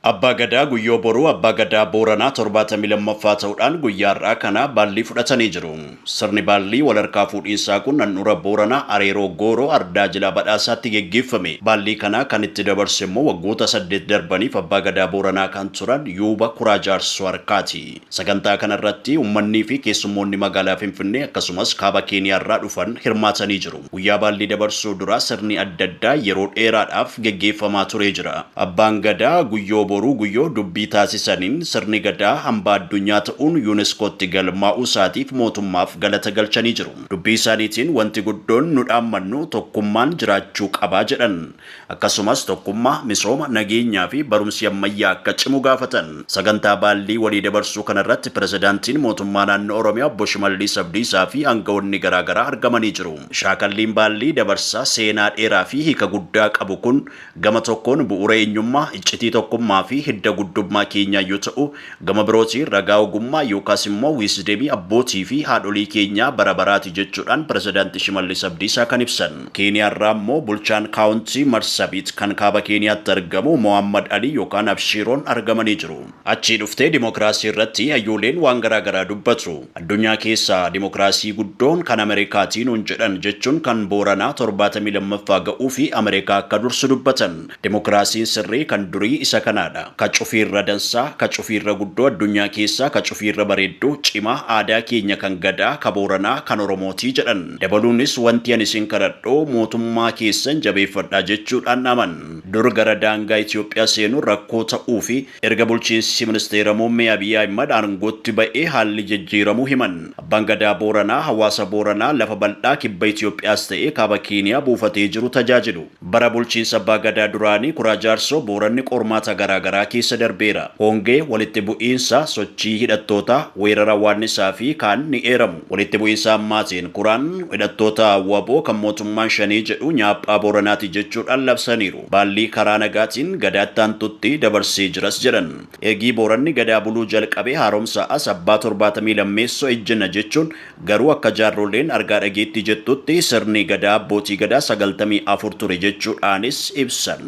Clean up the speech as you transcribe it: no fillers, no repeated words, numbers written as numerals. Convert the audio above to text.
Abbaa Gadaa Guyyoo Boruu Abbaa Gadaa Booranaa 72ffaa ta'uudhaan guyyaa har'aa kana baallii fudhatanii jiru. Sirni baallii walharkaa fuudhiinsaa kun handhuura Booranaa Areeroo Gooroo Ardaa Jilaa Badhaasaatti geggeeffame. Baallii kana kan itti dabarse immoo waggoota 8 darbaniif Abbaa Gadaa Booranaa kan turan Yuuba Kuraa Jaarsoo harkaati. Sagantaa kana irratti ummannii fi keessummoonni magaalaa Finfinnee akkasumas kaaba Keeniyaarraa dhufan hirmaatanii jiru. Guyyaa baallii dabarsuu dura sirni adda addaa yeroo dheeraadhaaf geggeeffamaa turee jira. Abbaan Gadaa Guyyoo Boruu Guyyoo dubbii taasisaniin sirni Gadaa hambaa addunyaa ta'uun UNESCOtti galmaa'uu isaatiif mootummaaf galata galchanii jiru. Dubbii isaaniitiin wanti guddoon nu dhaammannu tokkummaan jiraachuu qaba jedhan. Akkasumas tokkummaa, misooma, nageenyaa fi barumsi ammayyaa akka cimu gaafatan. Sagantaa baallii walii dabarsuu kanarratti Pirezidaantiin Mootummaa Naannoo Oromiyaa Obbo Shimallis Abdiisaa fi aanga'oonni garaagaraa argamanii jiru. Shaakalliin baallii dabarsaa seenaa dheeraa fi hiika guddaa qabu kun gama tokkoon bu'uura eenyummaa, iccitii tokkummaa fi hidda guddummaa keenyaa yoo ta'u, gama birootiin ragaa ogummaa yookaas immoo wiisdemii abbootii fi haadholii keenyaa bara baraati jechuudhaan Pirezidaanti Shimallis Abdiisaa kan ibsan. Keeniyaarraa immoo bulchaan Kaawuntii Marsabiit kan kaaba Keeniyaatti argamu Mohaammad Alii yookaan Abshiiroon argamanii jiru. Achii dhuftee dimokiraasii irratti hayyooleen waan garaa garaa dubbatu. Addunyaa keessaa dimokiraasii guddoon kan Ameerikaatii nuun jedhan jechuun kan Booranaa 72ffaa ga'uu fi Ameerikaa akka dursu dubbatan. Dimokiraasiin sirrii kan durii isa kanaadha. Ka cufiirra dansaa, ka cufiirra guddoo addunyaa keessaa ka cufiirra bareedduu, cimaa, aadaa keenya kan Gadaa, ka Booranaa, kan Oromootii jedhan. Dabaluunis wanti ani isin kadhadhu mootummaa keessan jabeeffadhaa jechuudhaan dhaaman. Dur gara daangaa Itoophiyaa seenuun rakkoo ta'uu fi erga bulchiinsi Ministeera Muummee Abiy Ahimad aangootti ba'ee haalli jijjiiramuu himan. Abbaan Gadaa Booranaa hawaasa Booranaa lafa bal'aa kibba Itoophiyaas ta'ee kaaba Keeniyaa buufatee jiru tajaajilu. Bara bulchiinsa Abbaa Gadaa duraanii Kuraa Jaarsoo Booranni qormaata garaa garaa keessa darbeera. Hongee, walitti bu'iinsa, sochii hidhattootaa, weerara waannisaa fi kaan ni eeramu. Walitti bu'iinsa ammaatiin Kuraan hidhattoota wbo kan mootummaan Shanee jedhu nyaaphaa Booranaati jechuudhaan labsaniiru. Baallii karaa nagaatiin Gadaa itti aantutti dabarsee jiras jedhan. Eegii Booranni Gadaa buluu jalqabee haaromsa as abbaa 72 lammeessoo ejjenna jechuun garuu akka jaarroleen argaa dhageettii jettutti sirni Gadaa abbootii Gadaa 94 ture jechuudhaanis ibsan.